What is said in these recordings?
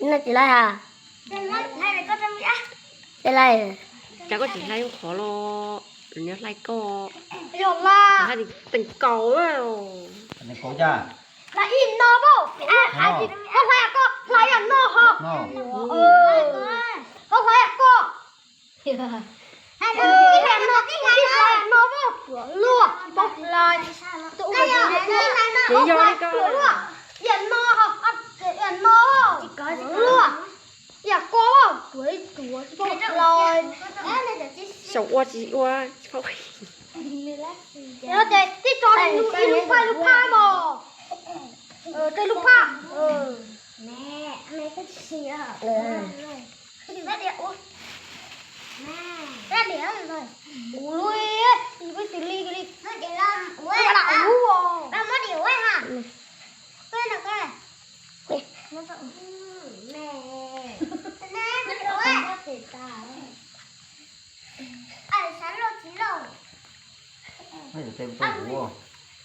No tsis laij ha? Tsis laij. Cas koj tsis hlais qhov los nws hlais koj? Yog laj teem kaus. Hlais ib no, koj hlais koj, hlais yam no ho. Koj hlais koj. Ib hlais no, ib hlais no, luaj tsis tau hlais. Ces yog li koj luaj, yam no, yam no luaj, yam ko, tsis tau hlais. Xyaum ua tsis ua. Yog ces tib tso ib lub phaj lub phaj mos. Tej lub phaj. Ua li, ua li, ua li.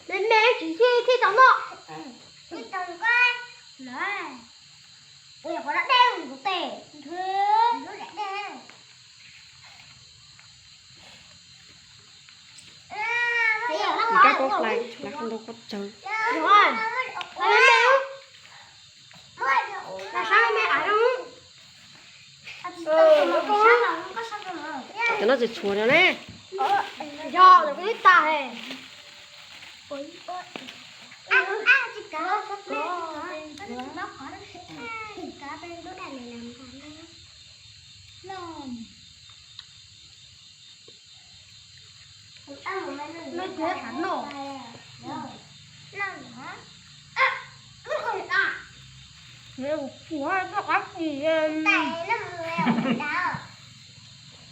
Me me tsis txij txij tau no. Kab koj hlais, hlais qhov ntau koj tsawg. Cov no tseem tshuav no ne. Yog, lawv twb tas he.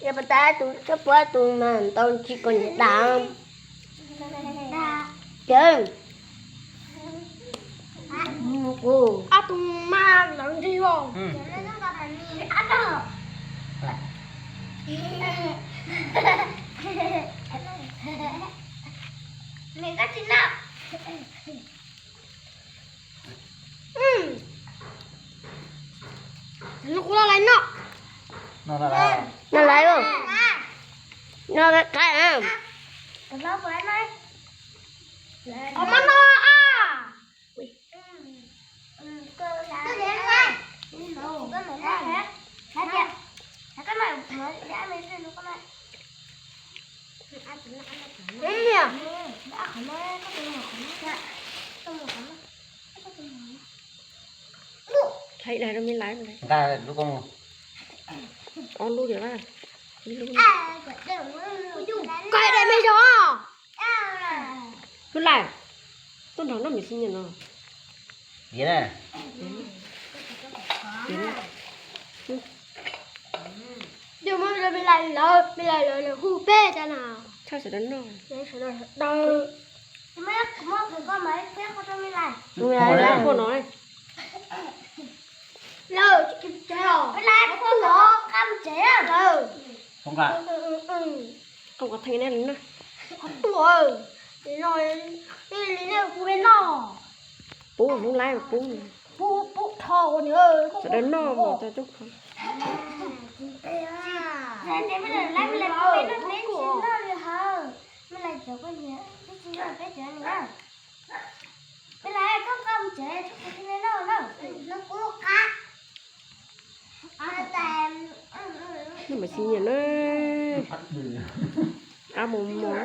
Yog pas tas tus txhob pub tus mas tau tsis kom nyiam dam. Ces ab tus mas lawv nrig os. Nws kuv los lais no. No lais, no qab. Qhov mab no a. Thaij dag rau me lais. Nqa lub koob, ob lub diam laj. Koj hais dais me yog. Lub lais, tuaj nrog noj mis xi nyiam no. Yog muab me lais lawv, me lais lawv hu peb tas na. Thaj sawv daws noj. Sawv daws sawv daws. Muab qhov koj mas ib pliag qhov rau me lais. Ua no. Lawm, me lais, qhov qab tsev lawm. Qhov theej ne na. Qhov tuaj, no, li ne kuv me noj. Pub hnub laib pub. Pub, pub tho ua nws. Sawv daws noj mas tau coob qhov. Ces me lais, me lais pub me noj, peb tsis noj li hawm. Me lais cov koj nyiam, peb tsis noj peb cov nyiam. Me lais koj qab tsev, koj thiaj li noj na. Lub kub qab. Noj mas tsis nyiam na. Qab mos mos.